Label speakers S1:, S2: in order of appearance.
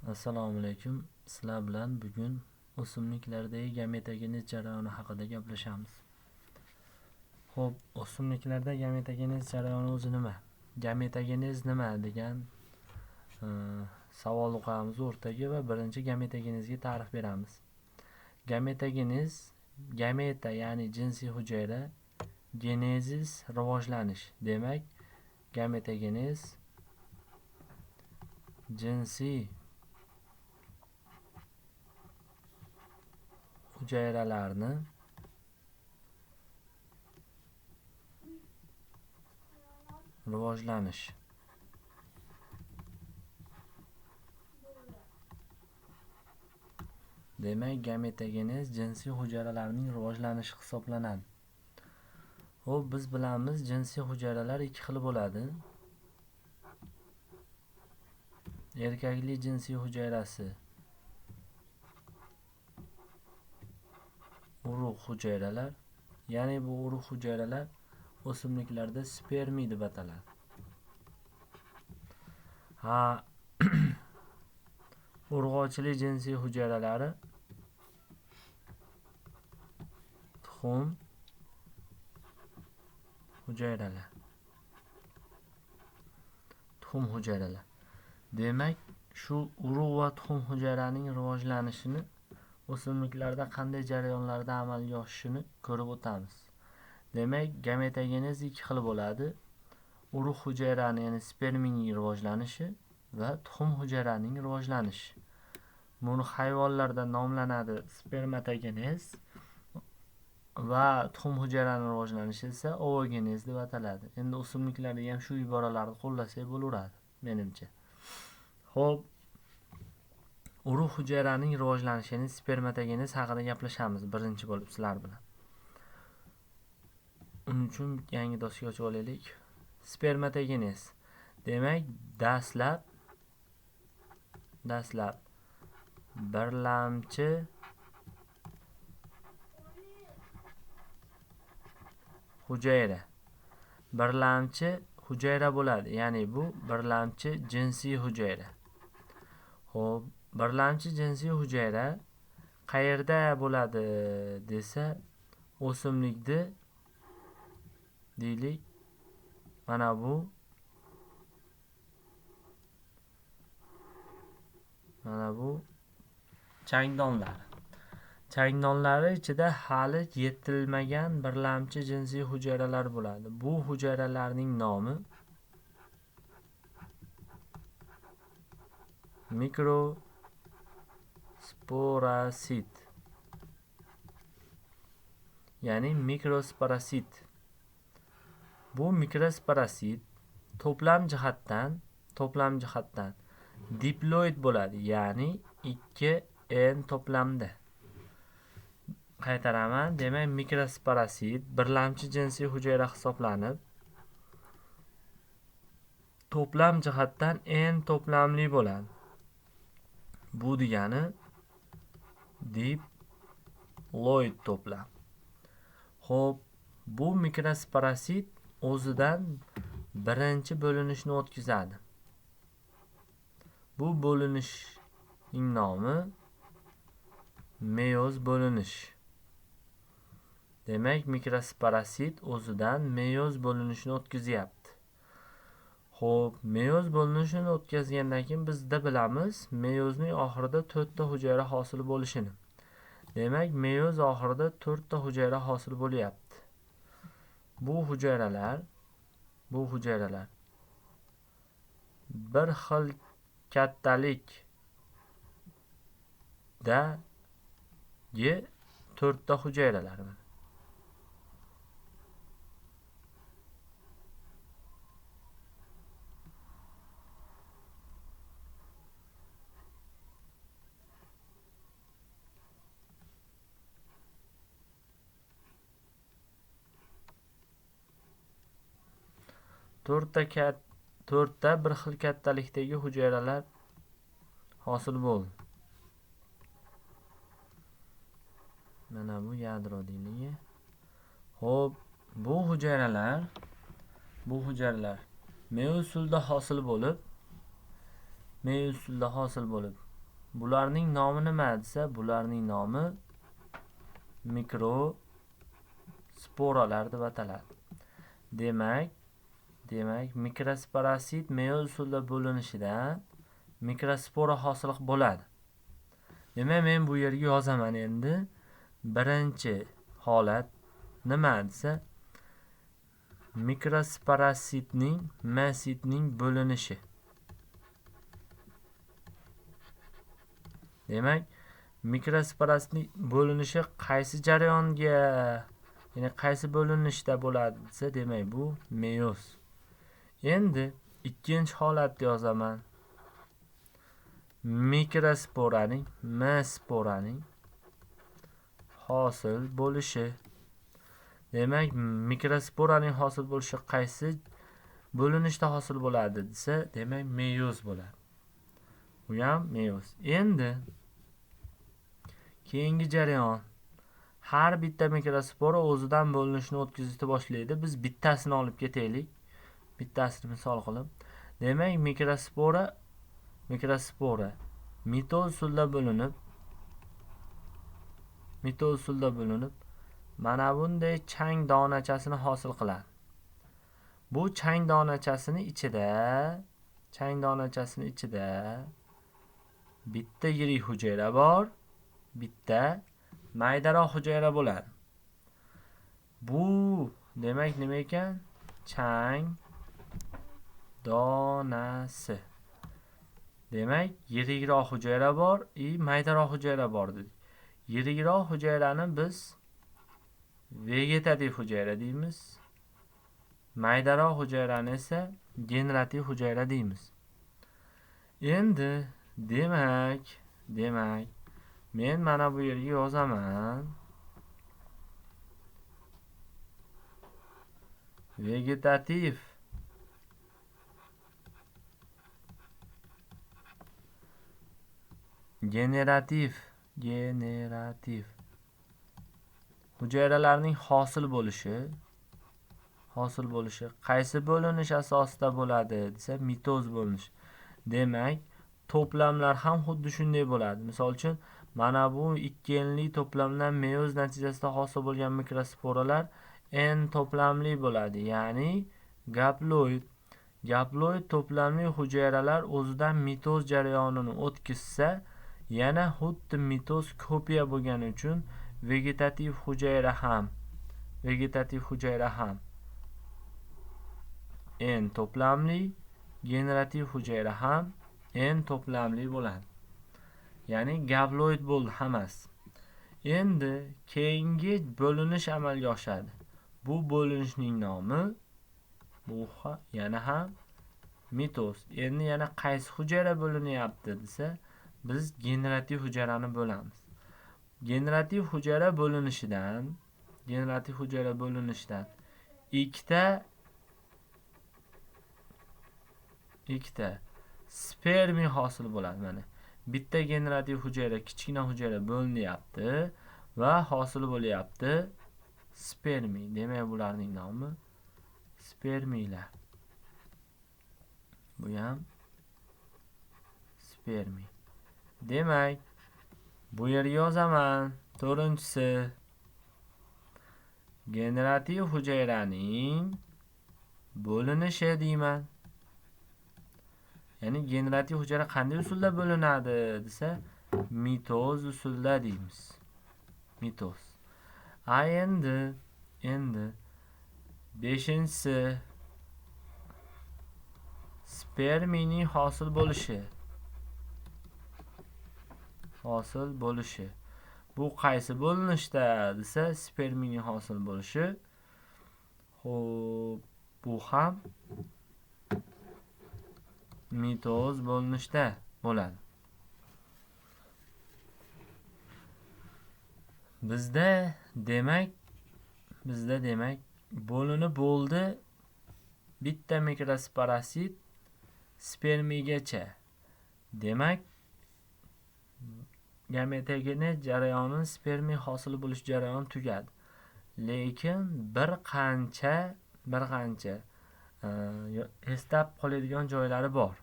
S1: Assalomu alaykum. Sizlar bilan bugun o'simliklardagi gametogenez jarayoni haqida gaplashamiz. Xo'p, o'simliklarda gametogenez jarayoni o'zi nima? Gametogenez nima degan savolni qo'yamiz o'rtaga va birinchi gametogenezga ta'rif beramiz. Gametogenez, gameta ya'ni jinsiy hujayra, genezis rivojlanish. Demak, gametogenez jinsiy hujayralarni rivojlanish. Demak, gametogenez jinsiy hujayralarning rivojlanishi hisoblanadi. Xo'p, biz bilamiz, jinsiy hujayralar ikki xil bo'ladi. Erkaklik jinsiy hujayrasi urug' hujayralar, ya'ni bu urug' hujayralar o'simliklarda spermiy deb ataladi. Ha, urg'ochilik jinsiy hujayralari tuxum hujayralar. Tuxum hujayralar. Demak, shu urug' va tuxum hujayraning rivojlanishini o'simliklarda qanday jarayonlarda amalga oshishini ko'rib o'tamiz. Demak, gametogenez ikki xil bo'ladi. Urug' hujayrani, ya'ni spermining rivojlanishi va tuxum hujayraning rivojlanishi. Buni hayvonlarda nomlanadi spermatogenez va tuxum hujayraning rivojlanishi esa ovogenez deb ataladi. Endi o'simliklarda ham shu iboralarni qo'llasak bo'laveradi, menimcha. Xo'p, urug' hujayraning rivojlanishini spermatogenez haqida gaplashamiz birinchi bo'lib sizlar bilan. Uning uchun yangi doska ochib olaylik. Spermatogenez. Demak, dastlab birlamchi hujayra. Birlamchi hujayra bo'ladi. Ya'ni bu birlamchi jinsiy hujayra. Xo'p, birlamchi jinsiy hujayra qayerda bo'ladi desa, o'simlikda deylik, mana bu changdonlari. Changdonlari ichida hali yetilmagan birlamchi jinsiy hujayralar bo'ladi. Bu hujayralarning nomi mikrosporosit. Ya'ni mikrosporosit. Bu mikrosporosit to'plam jihatdan diploid bo'ladi, ya'ni 2n to'plamda. Qaytaraman, demak mikrosporosit birlamchi jinsiy hujayra hisoblanib, to'plam jihatdan n to'plamli bo'ladi. Bu degani diploid to'plam. Xo'p, bu mikrosporosit o'zidan birinchi bo'linishni o'tkazadi. Bu bo'linishning nomi meyoz bo'linish. Demak, mikrosporosit o'zidan meyoz bo'linishni o'tkazyapti. Xo'p, meyoz bo'linishini o'tkazgandan keyin bizda bilamiz, meyozning oxirida 4 ta hujayra hosil bo'lishini. Demak, meyoz oxirida 4 ta hujayra hosil bo'lyapti. Bu hujayralar bir xil kattalikdagi 4 ta hujayralar. To'rtta bir xil kattalikdagi hujayralar hosil bo'ldi. Mana bu yadro deyligi. Xo'p, bu hujayralar meyoz usulida hosil bo'lib, Bularning nomi nima desa, bularning nomi mikrosporalar deb ataladi. Demak, mikrosporosit meyoz usulida bo'linishidan mikrospora hosil bo'ladi. Demak, men bu yerga yozaman endi. Birinchi holat nima desa, mikrosporositning M-sitning bo'linishi. Demak, mikrosporositning bo'linishi qaysi jarayonga, ya'ni qaysi bo'linishda bo'ladi desa, demak bu meyoz. Endi ikkinchi holatni yozaman. Mikrosporaning M-sporaning hosil bo'lishi. Demak, mikrosporaning hosil bo'lishi qaysi bo'linishda hosil bo'ladi desa, demak meyoz bo'ladi. Bu ham meyoz. Endi keyingi jarayon, har bitta mikrospora o'zidan bo'linishni o'tkazishni boshlaydi. Biz bittasini olib ketaylik. Bittasini misol qilib. Demak, mikrospora mitoz usulida bo'linib, mana bunday chang donachasini hosil qiladi. Bu chang donachasini ichida bitta yirik hujayra bor, bitta maydaroq hujayra bo'ladi. Bu demak nima ekan? Chang donasi. Demak, yirikroq hujayra bor, maydaroq hujayra bor dedik. Yirikroq hujayrani biz vegetativ hujayra deymiz. Maydaroq hujayrani esa generativ hujayra deymiz. Endi demak, men mana bu yerga yozaman. Vegetativ generativ hujayralarning hosil bo'lishi qaysi bo'linish asosida bo'ladi desa, mitoz bo'linish. Demak, to'plamlar ham xuddi shunday bo'ladi. Misol uchun, mana bu ikki enli to'plamdan meyoz natijasida hosil bo'lgan mikrosporalar n to'plamli bo'ladi, ya'ni gaploid. Gaploid to'plamli hujayralar o'zidan mitoz jarayonini o'tkazsa, yana xuddi mitoz kopiya bo'lgani uchun vegetativ hujayra ham n to'plamli, generativ hujayra ham n to'plamli bo'ladi. Ya'ni gaploid bo'ldi hammasi. Endi keyingi bo'linish amalga oshadi. Bu bo'linishning nomi bu yana ham mitoz. Endi yana qaysi hujayra bo'linyapti desa, biz generativ hujayrani bo'lamiz. Generativ hujayra bo'linishidan ikkita spermiy hosil bo'ladi. Mana bitta generativ hujayra, kichkina hujayra bo'linyapti va hosil bo'lyapti spermiy. Demak, bularning nomi spermiylar. Bu ham spermiy. Demak, bu yerga yozaman. To'rtinchisi, generativ hujayraning bo'linishi deyman. Ya'ni generativ hujayra qanday usulda bo'linadi desa, mitoz usulda deymiz. Mitoz. Endi beshinchisi, spermining hosil bo'lishi. Bu qaysi bo'linishda desa, spermining hosil bo'lishi. Xo'p, bu ham mitoz bo'linishda bo'ladi. Bizda demak bo'linib bo'ldi bitta mikrosporosit spermigacha. Demak, gametogenez jarayoni, spermiy hosil bo'lish jarayoni tugadi. Lekin bir qancha eslab qoladigan joylari bor.